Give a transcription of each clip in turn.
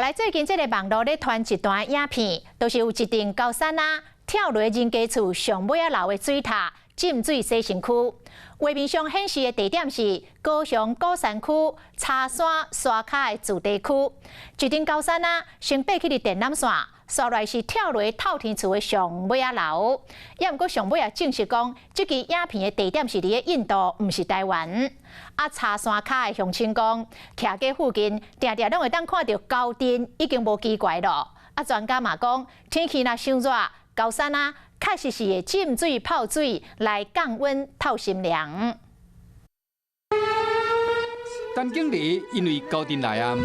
來最近這个網路咧傳一段影片，就是有一陣高山啊跳落人家厝上尾仔樓的水塔浸水洗身軀。畫面上顯示的地點是高雄鼓山區柴山沙跤的住宅區。一陣高山啊先爬起佇電纜線，紲來是跳落透天厝的上尾仔樓。也毋過上尾仔證實講，這支影片的地點是佇咧印度，毋是台灣。啊，柴山跤的鄉親講，徛過附近，定定攏會當看著猴陣，已經無奇怪咯。啊，專家嘛講，天氣若傷熱，高山啊，確實是會浸水泡水來降溫透心涼。陳經理因為猴陣來啊，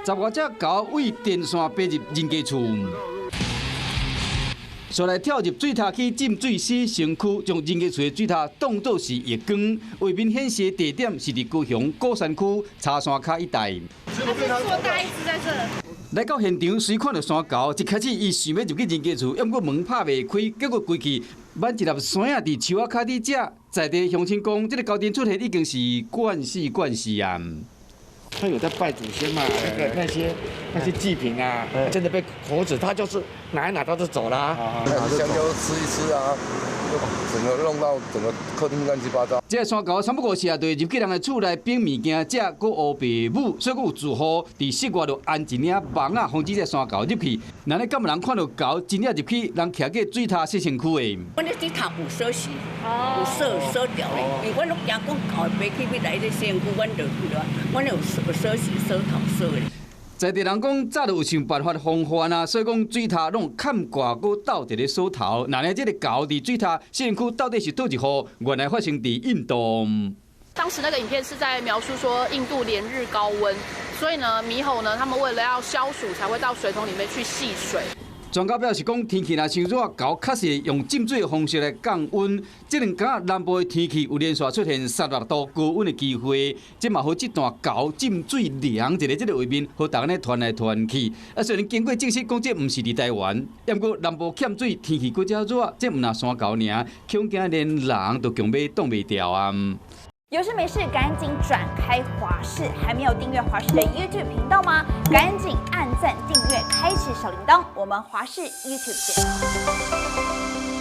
十外隻猴對電線爬入人家厝，紲來跳入水塔去浸水洗身軀，將人家厝的水塔當作是浴缸。畫面顯示的地點是佇高雄鼓山區柴山跤一帶。做大一隻在這。來到現場，隨看著山猴，一開始伊想欲入去人家厝，毋過門拍袂開，結果規氣挽一粒山仔佇樹仔跤底食。在地鄉親講，這个猴陣出現已經是慣勢慣勢啊。他有在拜祖先嘛？那個那些祭品啊，真的被猴子，他就是拿一拿，他就走了。香蕉吃一吃啊，整個弄到整個客廳亂七八糟。這个山猴三不五時啊，就會入去人的厝內反物件食，閣烏白舞，所以閣有住戶佇室外就安一領網仔，防止這个山猴入去。那呢，敢有人看著猴真正入去，人徛過水塔洗身軀的？阮咧水塔有鎖匙，有鎖鎖掉的，因為阮攏驚講猴會爬去欲來咧洗身軀，阮就去了，阮有鎖鎖匙鎖頭鎖的。在地人講，早就有想辦法防範啊，所以講水塔攏崁掛，閣鬥一个鎖頭。那呢，這个猴佇水塔洗身軀到底是佗一戶？原來發生佇印度。當時那個影片是在描述說印度連日高溫，所以呢，獼猴呢，他們為了要消暑，才會到水桶裡面去戲水。專家表示講，天氣若傷熱，猴確實用浸水的方式來降溫。這兩工南部的天氣有連續出現36度高溫的機會，這嘛予這段猴浸水涼一个這个畫面，予大家傳來傳去。啊，雖然經過證實講這毋是佇台灣，毋過南部欠水，天氣閣遮熱，這毋但山猴爾，恐驚連人都強欲擋袂牢啊！有事沒事趕緊轉開華視，還沒有訂閱華視的 YouTube 頻道嗎？趕緊按讚訂閱，開啟小鈴鐺。我們華視 YouTube 見。